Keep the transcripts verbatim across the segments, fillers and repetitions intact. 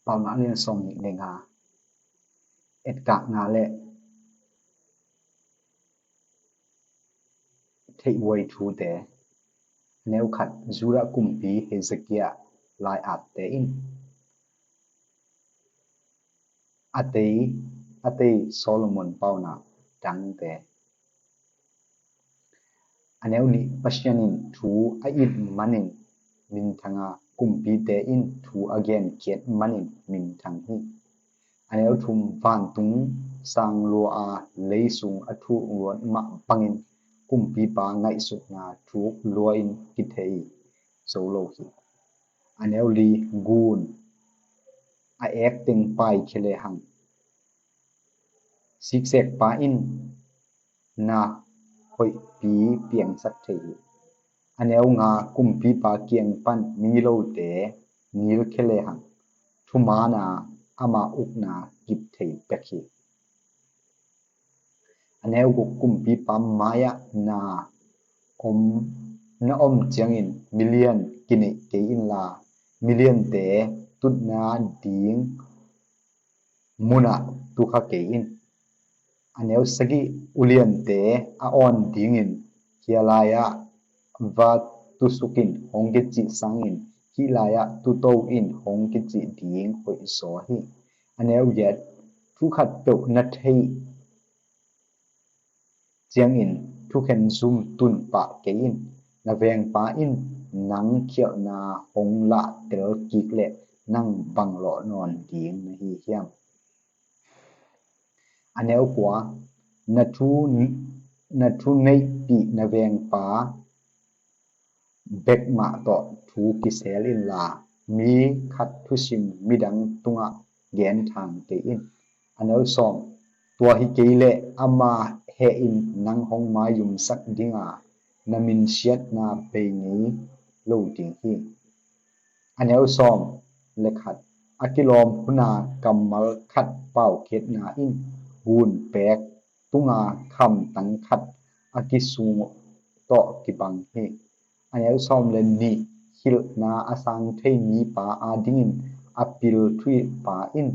Paunak a lian sawm nih le nga, etkakna le theihhuai thute. A neu khat, Judah kumpi Hezekiah lai-atte in a tei, a tei Solomon paunak dangte. A neu nih, Pasian in thu a it manin minthang a, kumpite in thu a genkhiat manin minthang hi. A neu thum, vantung sang lua a, leisung a thuk luat mah bangin kumpipa ngaihsutna thuk lua-in kithei zo lo hi. A neu li, gun a ek teng paikhia lehang siksekpa in na hoihpi piangsak thei hi. A neu nga, kumpipa kiang pan migilote nilkhia lehang thumaana ama ukna kip thei bek hi. A neu guk, kumpipa mai-ah na om, na om ciangin milian kineih kei inla, miliante tutna ding munah tukha kei in. A neu sagih, uliante a awn dingin hia lai-ah va tusuk in hong kicih sangin hih lai-ah tuto in hong kicih ding hoihzaw hi. A neu giat, thu khatpeuh na theih ciangin thukhen zum tun pah kei in. Na vengpa in nang khialhna hong lahtel kik leh nang bang lawh nawn ding na hi hiam? A neu kua, na thu, na thu neihpih na vengpa bekmah tawh thu kisel inla, mi khat thusim midang tungah genthang kei in. A neu sawm, tua hi kei leh ama heh in nang hong maizumsak dinga, na minsiatna bei ngei lo ding hi. A neu sawm le khat, a kilawm huna kammal khat paukhiatna in gunpek tunga khamtang khat a kisung tawh kibang hi. A neu sawm le nih, hilhna a sang thei mipa adingin a pil thuhilhpa in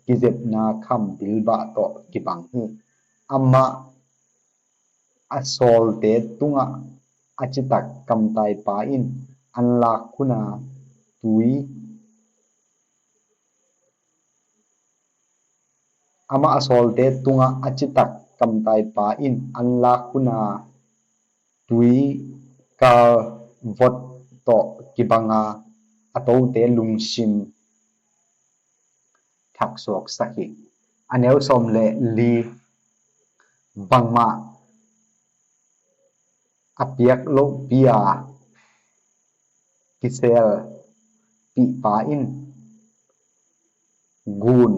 kizepna kham bilbah tawh kibang hi. Amah a sawlte tungah a citak kamtaipa in anlak huna tui, amah a sawlte tungah a citak kamtaipa in anlak huna tui kal vot tawh kibanga a tote lungsim thaksuaksak hi. A neu sawm le li, bangmah a piak lohpi a kiselpihpa in gun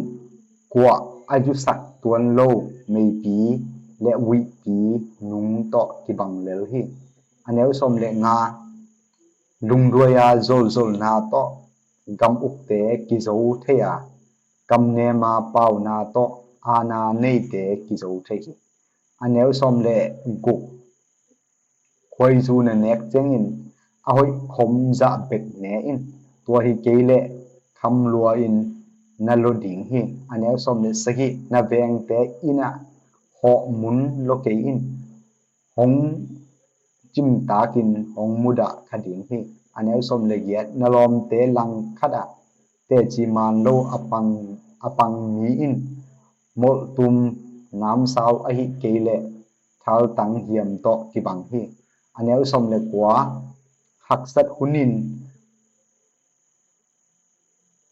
kuah a zusak tuan lo meipi le huihpi nung tawh kibang lel hi. A neu sawm le nga, lungduai a zolzolna tawh gam ukte kizo thei a, kamnem a pauna tawh aana neite kizo thei hi. A neu sawm le guk, khuaizu na nek ciangin a hoih khom zah bek ne in, tua hi kei leh kham lua in na lo ding hi. A neu sawm le sagih, na vengte inn ah hawh mun lo kei in, hong cimtakin hong mudah kha ding hi. A neu sawm le giat, na lawmte langkhat ah teci maan lo a pang, a pang mi in molhtum namsau ahih kei leh thaltang hiam tawh kibang hi. A neu sawm le kua, haksat hunin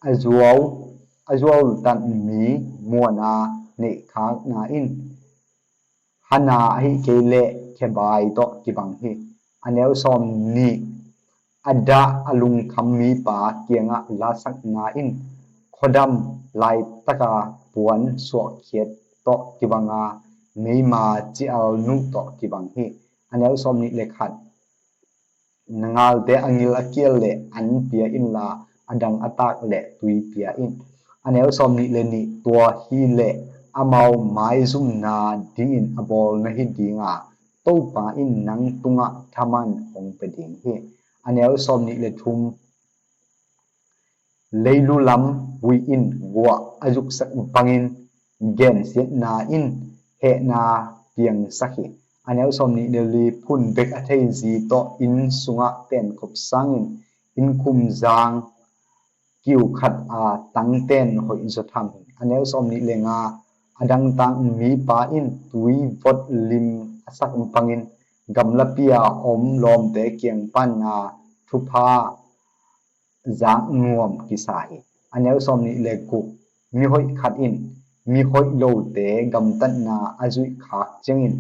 a zuau, a zuau tan mi muan a neihkhakna in hana ahih kei leh khebai tawh kibang hi. A neu sawm nih, a dah a lungkham mipa kiangah lasakna in khuadam laitaka puan suahkhiat tawh kibanga meima cial nuh tawh kibang hi. A neu sawm nih le khat, na ngalte a ngil a kial leh an pia inla, a dang a tak leh tui pia in. A neu sawm nih le nih, tua hi leh amau maizumna dingin a bawl na hi dinga, Topa in nang tungah thaman hong pia ding hi. A neu sawm nih le thum, leilu lam vui in guah a zuksak bangin, gensiatna in hehna piangsak hi. A neu sawmnih le li, phun bek a thei zi tawh inn sungah tenkhop sangin, inn khumzang kiu khat a tangten hoih zaw tham hi. A neu sawmnih le nga, a dangtak mipa in tui vot lim a sak bangin, gamlapi a om lawmte kiang pana thupha zak nuam kisa hi. A neu sawmnih le guk, mihoih khat in mihoih lote gamtatna a zuih khak ciangin,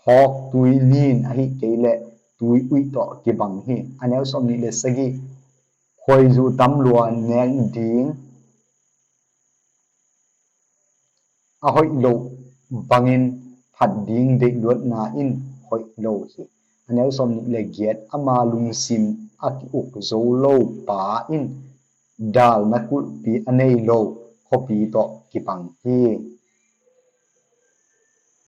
hawk tui nin ahih kei leh tui uih tawh kibang hi. A neu sawmnih le sagih, khuaizu tam lua nek ding a hoih loh bangin phat ding deihluatna in hoih lo hi. A neu sawmnih le giat, ama lungsim a ki-uk zo lo pa in dalna kulhpi a nei lo khuapi tawh kibang hi.